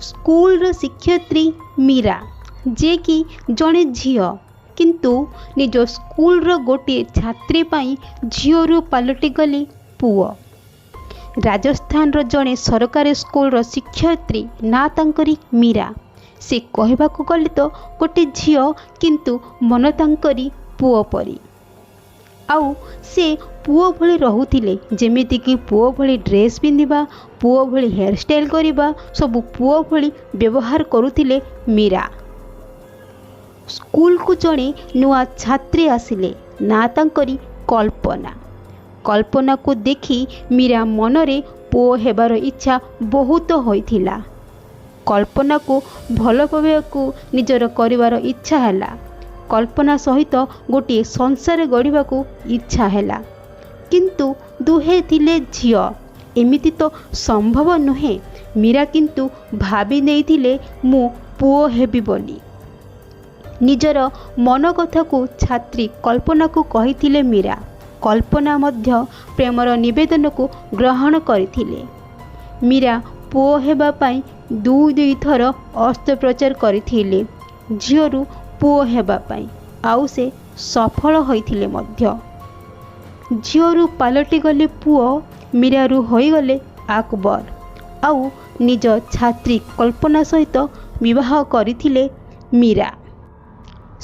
ସ୍କୁଲର ଶିକ୍ଷୟିତ୍ରୀ ମୀରା, ଯିଏକି ଜଣେ ଝିଅ, କିନ୍ତୁ ନିଜ ସ୍କୁଲର ଗୋଟିଏ ଛାତ୍ରୀ ପାଇଁ ଝିଅରୁ ପାଲଟିଗଲେ ପୁଅ। ରାଜସ୍ଥାନର ଜଣେ ସରକାରୀ ସ୍କୁଲର ଶିକ୍ଷୟିତ୍ରୀ, ନାଁ ତାଙ୍କରି ମୀରା। ସେ କହିବାକୁ ଗଲେ ତ ଗୋଟେ ଝିଅ, କିନ୍ତୁ ମନ ତାଙ୍କରି ପୁଅ ପରି। ଆଉ ସେ ପୁଅ ଭଳି ରହୁଥିଲେ, ଯେମିତିକି ପୁଅ ଭଳି ଡ୍ରେସ୍ ପିନ୍ଧିବା, ପୁଅ ଭଳି ହେୟାରଷ୍ଟାଇଲ୍ କରିବା, ସବୁ ପୁଅ ଭଳି ବ୍ୟବହାର କରୁଥିଲେ ମୀରା। ସ୍କୁଲକୁ ଜଣେ ନୂଆ ଛାତ୍ରୀ ଆସିଲେ, ନାଁ ତାଙ୍କରି କଳ୍ପନା। କଳ୍ପନାକୁ ଦେଖି ମୀରା ମନରେ ପୁଅ ହେବାର ଇଚ୍ଛା ବହୁତ ହୋଇଥିଲା। କଳ୍ପନାକୁ ଭଲ ପାଇବାକୁ, ନିଜର କରିବାର ଇଚ୍ଛା ହେଲା। କଳ୍ପନା ସହିତ ଗୋଟିଏ ସଂସାର ଗଢ଼ିବାକୁ ଇଚ୍ଛା ହେଲା। କିନ୍ତୁ ଦୁହେଁ ଥିଲେ ଝିଅ, ଏମିତି ତ ସମ୍ଭବ ନୁହେଁ। ମୀରା କିନ୍ତୁ ଭାବି ନେଇଥିଲେ ମୁଁ ପୁଅ ହେବି ବୋଲି। ନିଜର ମନ କଥାକୁ ଛାତ୍ରୀ କଳ୍ପନାକୁ କହିଥିଲେ ମୀରା। କଳ୍ପନା ମଧ୍ୟ ପ୍ରେମର ନିବେଦନକୁ ଗ୍ରହଣ କରିଥିଲେ। ମୀରା ପୁଅ ହେବା ପାଇଁ ଦୁଇ ଦୁଇ ଥର ଅସ୍ତ୍ରୋପଚାର କରିଥିଲେ ଝିଅରୁ ପୁଅ ହେବା ପାଇଁ, ଆଉ ସେ ସଫଳ ହୋଇଥିଲେ ମଧ୍ୟ। ଝିଅରୁ ପାଲଟିଗଲେ ପୁଅ, ମୀରାରୁ ହୋଇଗଲେ ଆକବର, ଆଉ ନିଜ ଛାତ୍ରୀ କଳ୍ପନା ସହିତ ବିବାହ କରିଥିଲେ ମୀରା।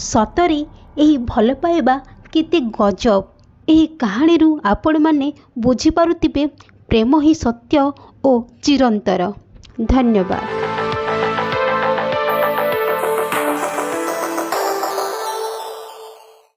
ସତରେ ଏହି ଭଲ ପାଇବା କେତେ ଗଜବ! ଏହି କାହାଣୀରୁ ଆପଣମାନେ ବୁଝିପାରୁଥିବେ ପ୍ରେମ ହିଁ ସତ୍ୟ ଓ ଚିରନ୍ତର। ଧନ୍ୟବାଦ।